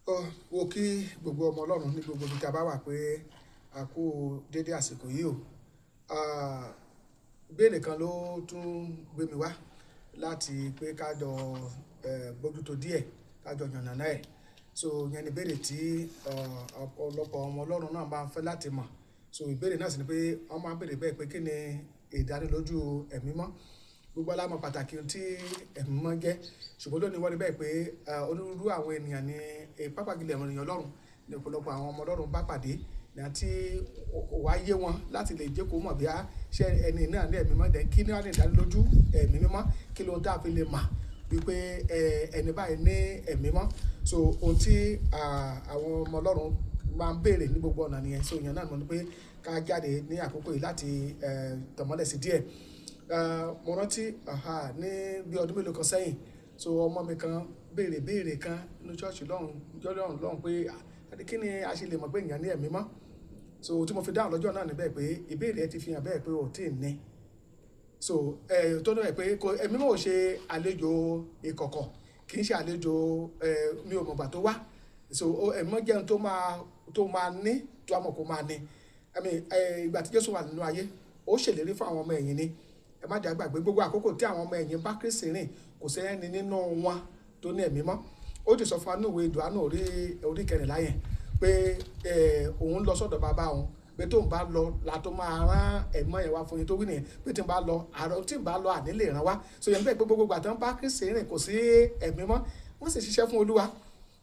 Wo kí gbogbo ọmọ Ọlọ́run ní gbogbo ibi tí a bá wà pé a kú dédé àsìkò yìí o. Ìbéèrè kan ló tún gbé mi wá láti pé ká jọ bójútó díẹ̀, ká jọ yànnàná ẹ̀. So ìyẹn ni ìbéèrè tí ọ̀pọ̀lọpọ̀ ọmọ Ọlọ́run náà máa ń fẹ́ láti mọ̀. So ìbéèrè náà sì ni pé wọ́n máa ń béèrè bẹ́ẹ̀ pé kí ni ìdánilójú ẹ̀mí mọ́. Gbogbo wa la mọ̀ pàtàkì ohun tí ẹ̀mí mọ́ jẹ́. Ṣùgbọ́n lónìí wọ́n rí bẹ́ẹ̀ pé onírúurú àwọn ènìyàn ní pàápàá jùlọ àwọn ènìyàn Ọlọ́run ní ọ̀pọ̀lọpọ̀ àwọn ọmọ Ọlọ́run bá pàdé ní àti kò wá yé wọn láti lè jẹ́ kó mọ̀ bí a ṣe ẹni náà ní ẹ̀mí mọ́ dẹ̀ kí ni wọ́n ní ìdánilójú ẹ̀mí mímọ́, kí lóhun tí a fi lè mọ̀ wípé ẹni báyìí ní ẹ̀mí mọ́. So ohun tí àwọn ọmọ Ọlọ́run máa ń béèrè ní gbogbo ọ̀nà nìyẹn. So ìyẹn náà mo ní pé ká jáde ní àkókò yìí láti tànmọ́lẹ̀ sí díẹ̀. Mo rántí ní bí ọdún mélòó kan sẹ́yìn, so ọmọ mi kan béèrè béèrè kan nínú ṣọ́ọ̀ṣì lọ́hùn, lọ́hùn lọ́hùn pé kí ni a ṣe lè mọ̀ pé ènìyàn ní ẹ̀mí mọ́. So tí mo fi dáhùn lọ́jọ́ náà níbẹ̀ pé ìbéèrè ẹ ti fi hàn bẹ́ẹ̀ pé o ò tí ì ní. So tó ní bẹ́ẹ̀ pé ẹ̀mí mọ́ ò ṣe àlejò ìkọ̀kọ̀, kì í ṣe àlejò mi ò mọ̀ ìgbà tó wá. So ẹ̀mí mọ́ jẹ́ ohun tó máa ní, tó a mọ̀ kó máa ní. I mean, ìgbà tí Jésù wà nínú ayé, ó ṣèlérí fún àwọn ọmọ ẹ̀yìn ni. Ẹ má jẹ́ gbàgbé gbogbo àkókò tí àwọn ọmọ ẹ̀yìn bá Kristi rìn, kò sí ẹni nínú wọn tó ní ẹ̀mí mọ́. Ó ti sọ fún wa nínú ìwé Jòhánù orí kẹrìnlá yẹn pé òun lọ sọ́dọ̀ bàbá òun, pé tóun bá lọ la tó máa rán ẹ̀mí yẹn wá fún yín, tó wí nìyẹn pé tí n bá lọ, àárọ̀ tí n bá lọ àní lè rán wá. So ìyẹn bẹ́ẹ̀ pé gbogbo ìgbà tí wọ́n bá Kristi rìn kò sí ẹ̀mí mọ́, wọ́n sì ṣiṣẹ́ fún Olúwa.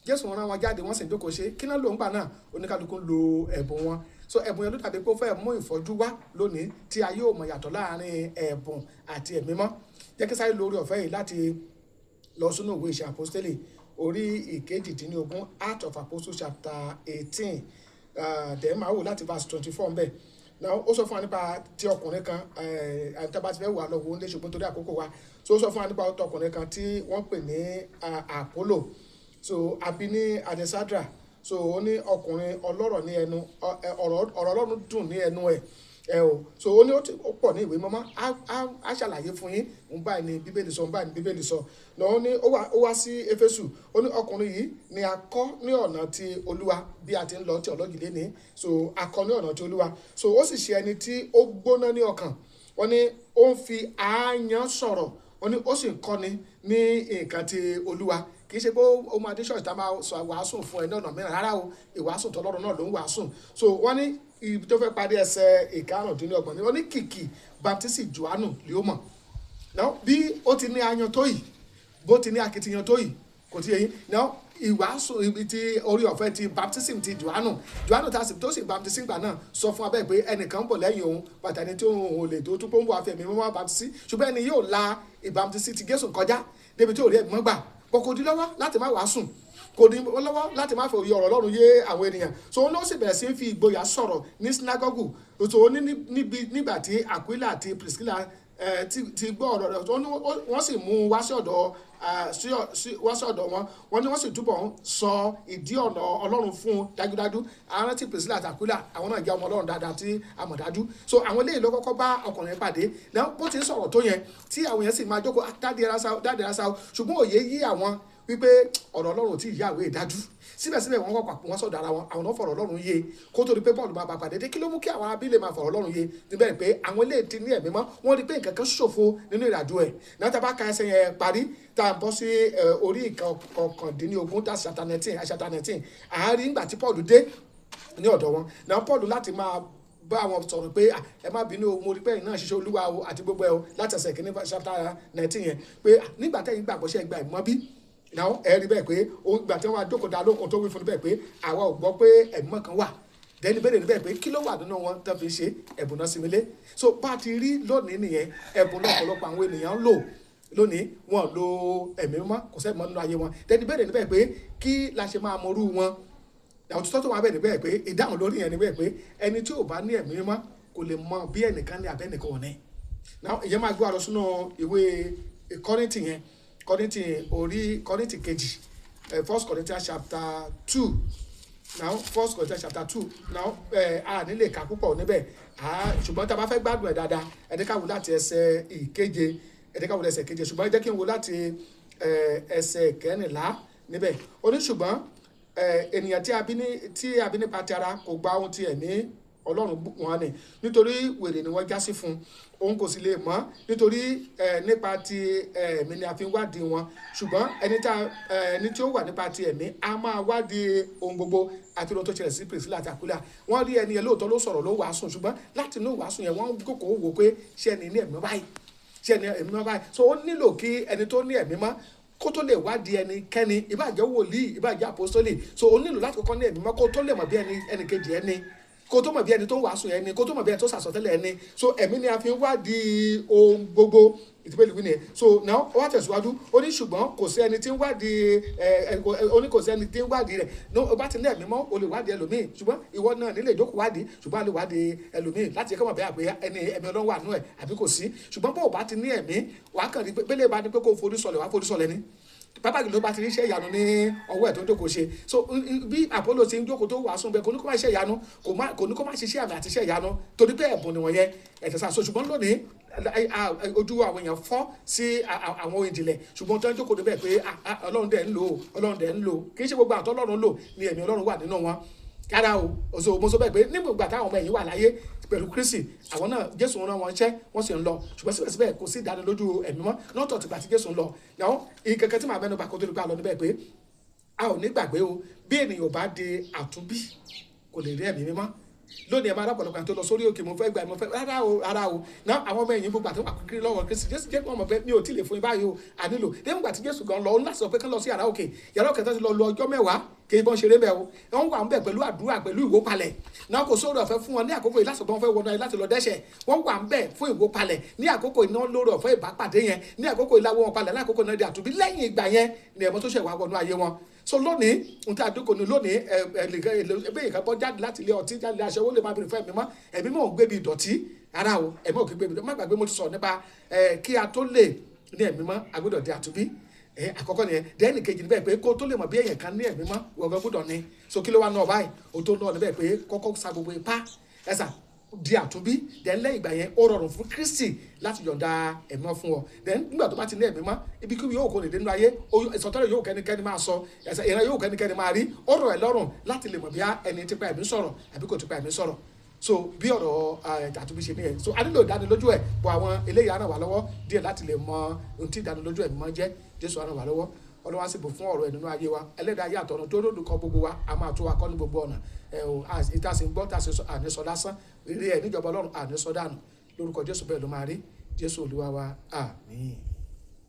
Jésù rán wọn jáde, wọ́n sì ń jókòó ṣe. Kí náà ló ń gbà náà? Oníkálukú ń lo ẹ̀bùn wọn. So ẹ̀bùn yẹn ló dàbí pé ó fẹ́ mú ìfọ́jú wá lónìí tí a yóò mọ̀ yàtọ̀ láàárín ẹ̀bùn àti ẹ̀mí mọ́. Jẹ́ kí sáré lórí ọ̀fẹ́ yìí láti lọ sínú ìwé Ìṣe Àpọ́stélì orí ìkejìdínlógún, Acts of Apostles chapter 18. Then máa wò láti verse 24 ńbẹ̀. Now ó sọ fún wa nípa ti ọkùnrin kan, tí a bá ti fẹ́ wà lọ wo nílé ṣùgbọ́n torí àkókò wa. So ó sọ fún wa nípa ọkùnrin kan tí wọ́n pè ní Apollo. So a bí ní Alexandria. So ó ní ọkùnrin ọlọ́rọ̀ ní ẹnu, ọ̀rọ̀ Ọlọ́run dùn ní ẹnu ẹ̀. Ẹ o. So ó ní ó pọ̀ ní ìwé mímọ́. Á ṣàlàyé fún yín, òun báyìí ni Bíbélì sọ, òun báyìí ni Bíbélì sọ. Now ó ní ó wá sí Éfésù. Ó ní ọkùnrin yìí ni a kọ́ ní ọ̀nà tí Olúwa bí a ti ń lọ theology lénìí. So a kọ́ ní ọ̀nà tí Olúwa. So ó sì ṣe ẹni tí ó gbóná ní ọkàn. Wọ́n ní ó ń fi aáyán sọ̀rọ̀. Wọ́n ní ó sì ń kọ́ni ní nǹkan tí Olúwa. Kì í ṣe pé ó máa dé ṣọ́ọ̀ṣì tá a máa sọ wàásù fún ẹ ní ọ̀nà mìíràn rárá o. Ìwàásù tọlọ́run náà ló ń wàásù. So wọ́n ní ibi tó fẹ́ parí ẹsẹ̀ ìkarùndínlọ́gbọ̀n ni wọ́n ní kìkì baptisi Jòhánù ló mọ̀. Now bí ó ti ní aáyán tó yìí, bó ti ní akitiyan tó yìí, kò tí ì yé yín. Now ìwàásù ibi tí orí ọ̀fẹ́ ti baptism ti Jòhánù, Jòhánù tó sì baptism gbà náà sọ fún wa bẹ́ẹ̀ pé ẹnìkan ń bọ̀ lẹ́yìn òun, bàtà ẹni tí òun ò lè tó tún pé ó ń bọ̀ wá fi ẹ̀mí mímọ́ baptisi. Ṣùgbọ́n ẹni yóò la ìbaptisi ti Jésù kọjá débi tí ò rí ẹ̀mí mọ́ gbà. Bọ̀ kò di lọ́wọ́ láti má wàásù, kò di lọ́wọ́ láti má fi òye ọ̀rọ̀ Ọlọ́run yé àwọn ènìyàn. So ó sì bẹ̀rẹ̀ sí í fi ìgboyà sọ̀rọ̀ ní synagogue. So ó ní níbi nígbà tí Aquila àti Priscilla ti gbọ́ ọ̀rọ̀ rẹ̀, wọ́n sì mú un wá sí ọ̀dọ̀, wá sí ọ̀dọ̀ wọn. Wọ́n ní wọ́n sì túbọ̀ ń sọ ìdí ọ̀nà Ọlọ́run fún un dájúdájú. Àwọn tí Priscilla àti Aquila, àwọn náà jẹ́ ọmọ Ọlọ́run dáadáa tí a mọ̀ dájú. So àwọn eléyìí ló kọ́kọ́ bá ọkùnrin pàdé. Now bó ti ń sọ̀rọ̀ tó yẹn, tí àwọn yẹn sì máa jókòó, dáàdi ẹ rásá o, dáàdi ẹ rásá o. Ṣùgbọ́n òye yí àwọn wípé ọ̀rọ̀ Ọlọ́run ò tí ì yá àwé ìdájú. Síbẹ̀síbẹ̀ wọ́n kọ́kọ́ wọ́n sọ̀dọ̀ ara wọn, àwọn náà fọ̀rọ̀ Ọlọ́run yé. Kó tó di pé Paul máa bá pàdé dé, kí ló mú kí àwọn abílẹ̀ máa fọ̀rọ̀ Ọlọ́run yé? Níbẹ̀ pé àwọn eléyìí ti ní ẹ̀mí mọ́, wọ́n rí pé nǹkan kan ṣòfò nínú ìrìnàjò ẹ̀. Náà tí a bá ka ẹsẹ̀ yẹn parí, tá a bọ́ sí orí ìkọkàndínlógún, that's chapter 19, chapter 19. A rí nígbà tí Paul dé ní ọ̀dọ̀ wọn. Náà Paul láti máa bá wọn sọ̀rọ̀ pé, ẹ má bínú o, mo rí pé ẹ̀yin náà ṣiṣẹ́ Olúwa o àti gbogbo ẹ o, láti ẹsẹ̀ kìíní chapter 19 yẹn pé, nígbà tẹ́yin gbàgbọ́ ṣe gba ìmọ̀ bí? Now ẹ rí bẹ́ẹ̀ pé òun ìgbà tí wọ́n á jókòó dá lóhùn tó wí fún bẹ́ẹ̀ pé àwa ò gbọ́ pé ẹ̀mí mọ́ kan wà. Dẹ́ni bẹ́ẹ̀ ni bẹ́ẹ̀ pé kí ló wà nínú wọn tán fi ṣe ẹ̀bùn náà sinmi lé. So bá a ti rí lónìí nìyẹn, ẹ̀bùn náà ọ̀pọ̀lọpọ̀ àwọn ènìyàn ń lò lónìí, wọn lo ẹ̀mí mímọ́, kò sẹ́mi mọ́ nínú ayé wọn. Dẹ́ni bẹ́ẹ̀ ni bẹ́ẹ̀ pé kí la ṣe máa mọrú wọn. Àwọn tó tọ́ wà bẹ́ẹ̀ ni bẹ́ẹ̀ pé ìdáhùn lórí yẹn ni bẹ́ẹ̀ pé ẹni tí ò bá ní ẹ̀mí mímọ́ kò lè mọ bí ẹnìkan ní abẹ́nìkan ò ní. Now ìyẹn máa gbé wa lọ sínú ìwé Kọ́ríńtì yẹn. Kọ́ríńtì orí Kọ́ríńtì kejì, First Corinthians chapter 2. Now First Corinthians chapter 2. Now a ní lè kà púpọ̀ níbẹ̀. Ṣùgbọ́n tí a bá fẹ́ gbádùn ẹ̀ dáadáa, ẹ jẹ́ ká wò láti ẹsẹ̀ ìkeje, ẹ jẹ́ ká wò láti ẹsẹ̀ ìkeje. Ṣùgbọ́n ẹ jẹ́ kí n wò láti ẹsẹ̀ kẹrìnlá níbẹ̀. Ó ní ṣùgbọ́n Ènìyàn tí a bí nípa ti ara kò gba ohun ti ẹ̀mí Ọlọ́run wọn ni, nítorí wèrè ni wọ́n já sí fún, òun kò sì lè mọ̀, nítorí nípa ti ẹ̀mí ni a fi ń wádìí wọn. Ṣùgbọ́n ẹni tí ó wà nípa ti ẹ̀mí a máa wádìí ohun gbogbo àti ohun tó ṣẹlẹ̀ sí Priscilla àti Aquila. Wọ́n rí ẹni yẹn lóòótọ́ ló sọ̀rọ̀ ló wàásù, ṣùgbọ́n láti inú wàásù yẹn wọ́n kókó wò pé ṣé ẹni ní ẹ̀mí báyìí, ṣé ẹni ẹ̀mí mọ́ báyìí. So ó nílò kí ẹni tó ní ẹ̀mí mọ́ kó tó lè wádìí ẹnikẹ́ni, ìbáà jẹ́ wòlíì, ìbáà jẹ́ àpọ́sítélì. So ó nílò láti kọ́kọ́ ní ẹ̀mí mọ́ kó tó lè mọ̀ bí ẹni kejì ẹni, kó tó mọ̀ bí ẹni tó ń wàásù ẹni, kó tó mọ̀ bí ẹni tó sàsọtẹ́lẹ̀ ẹni. So ẹ̀mí ni a fi ń wádìí ohun gbogbo, ìtìpéli wí nìyẹn. So now ó wá tẹ̀síwájú, ó ní ṣùgbọ́n kò sí ẹni tí ń wádìí ó ní kò sí ẹni tí ń wádìí rẹ̀. No, ó bá ti ní ẹ̀mí mọ́, o lè wádìí ẹlòmíì, ṣùgbọ́n ìwọ náà nílé ìjókòó wádìí, ṣùgbọ́n a lè wádìí ẹlòmíì láti jẹ́ kí wọ́n bẹ́ẹ̀ pé ẹni ẹ̀mí Ọlọ́run wà nú ẹ̀ àbí kò sí. Ṣùgbọ́n bó o bá ti ní ẹ̀mí, wàá kàn rí pé bẹ́lẹ̀ bá ní pé kó forí sọlẹ̀, wàá forí sọlẹ̀ ni. Pápá ìlú bá ti rí iṣẹ́ ìyanu ní ọwọ́ ẹ̀ tó ń jókòó ṣe. So bí Apollo ti ń jókòó tó wàásù bẹ́ẹ̀, kò ní kó má ṣe ìyanu, kò ní kó má ṣiṣẹ́ àmì àti iṣẹ́ ìyanu, torí pé ẹ̀bùn ni wọ̀nyẹn ẹ̀tẹ̀sà. So ṣùgbọ́n lónìí ojú àwọn èèyàn fọ́ sí àwọn ìjìnlẹ̀, ṣùgbọ́n tó ń jókòó níbẹ̀ pé Ọlọ́run dẹ̀ ń lò, Ọlọ́run dẹ̀ ń lò. Kì í ṣe gbogbo àtọ́ Ọlọ́run lò ni ẹ̀mí Ọlọ́run wà nínú wọn. Rárá o, so mo sọ bẹ́ẹ̀ pé nígbà táwọn ọmọ ẹ̀yìn wà láyé pẹ̀lú Kristi, àwọn náà Jésù rán wọn iṣẹ́, wọ́n sì ń lọ, ṣùgbọ́n síbẹ̀síbẹ̀ kò sí ìdánilójú ẹ̀mí mọ́ lọ́tọ̀ tìgbà tí Jésù ń lọ. Yàwó ìkẹ̀kẹ́ tí màá mẹ́nu bà kó tó di pé a lọ níbẹ̀ pé a ò ní gbàgbé o, bí ènìyàn bá di àtúnbí kò lè rí ẹ̀mí mímọ́. Lónìí ẹ máa rápọ̀lọpọ̀ àti lọ sórí òkè, mo fẹ́ gbà, mo fẹ́ rárá o, rárá o. Náà àwọn ọmọ ẹ̀yìn gbogbo àti wà kiri lọ́wọ́ Kristi, Jésù jẹ́ kí wọ́n mọ̀ pé mi ò tí ì lè fún yín báyìí o, a nílò. Lẹ́yìn ìgbà tí Jésù gan lọ, ó ń láti sọ pé kán lọ sí yàrá òkè, yàrá òkè tó ti lọ lu ọjọ́ mẹ́wàá, kì í bọ́n ṣeré bẹ́ẹ̀ o. Wọ́n wà ń bẹ̀ pẹ̀lú àdúrà pẹ̀lú ìwópalẹ̀. Náà kò sóore ọ̀fẹ́ fún wọn ní àkókò yìí láti sọ pé wọ́n fẹ́ wọnú ayé láti lọ dẹ́ṣẹ̀. Wọ́n wà ń bẹ̀ fún ìwópalẹ̀ ní àkókò iná lórí ọ̀fẹ́ ìbápàdé yẹn, ní àkókò ìlàwọ́ wọn palẹ̀, ní àkókò náà di àtúnbí. Lẹ́yìn ìgbà yẹn ni ẹ̀mọ́ tó ṣẹ̀ wá wọnú ayé wọn. So lónìí ohun tí a dúkò ní lónìí, ẹgbẹ́ ìkan bọ́ jáde láti ilé ọtí, jáde aṣẹ́wó lè máa bèrè fún ẹ̀mí mọ́, ẹ̀mí mọ́ ò ń gbé bí ìdọ̀tí rárá o, ẹ̀mí ò kì í gbé bí ìdọ̀tí. Má gbàgbé mo ti sọ̀rọ̀ nípa kí a tó lè ní ẹ̀mí mọ́, a gbọ́dọ̀ di àtúnbí. Àkọ́kọ́ nìyẹn. Dẹ́nì kejì níbẹ̀ pé kó tó lè mọ̀ bí èèyàn kan ní ẹ̀mí mọ́, wọ̀gán gbọ́dọ̀ ní. So kí ló wá náà báyìí? O tó náà níbẹ̀ pé kọ́kọ́ sa gbogbo ipá ẹ̀sà di àtúnbí. Then lẹ́yìn ìgbà yẹn ó rọrùn fún Kristi láti yọ̀ǹda ẹ̀mí mọ́ fún ọ. Then nígbà tó bá ti ní ẹ̀mí mọ́, ibikíbi yóò kó lè dé nínú ayé, ìsọtẹ́lẹ̀ yóò kẹ́nikẹ́ni máa sọ, ẹ̀sà ìran yóò kẹ́nikẹ́ni máa rí, ó rọ̀ ẹ́ lọ́rùn láti lè mọ̀ bí ẹni tipa ẹ̀mí sọ̀rọ̀ àbí kò tipa ẹ̀mí sọ̀rọ̀. So bí ọ̀rọ̀ àtúnbí ṣe nìyẹn. So a nílò ìdánilójú ẹ̀, bọ̀ àwọn eléyìí á ràn wá lọ́wọ́ díẹ̀ láti lè mọ ohun tí ìdánilójú ẹ̀mí mọ́ jẹ́. Jésù á ràn wá lọ́wọ́. Ọlọ́run á sì bù fún ọ̀rọ̀ ẹ̀ nínú ayé wa. Ẹlẹ́dàá ayé àtọ̀run tó lòdù kọ gbogbo wa, a máa tó wa kọ́ ní gbogbo ọ̀nà. Ìta sì ń gbọ́, tá sì sọ, àní sọ lásán. Rí ẹ̀ níjọba Ọlọ́run, àní sọ dànù. Lórúkọ Jésù bẹ́ẹ̀ ló máa rí. Jésù Olúwa wa, àmín.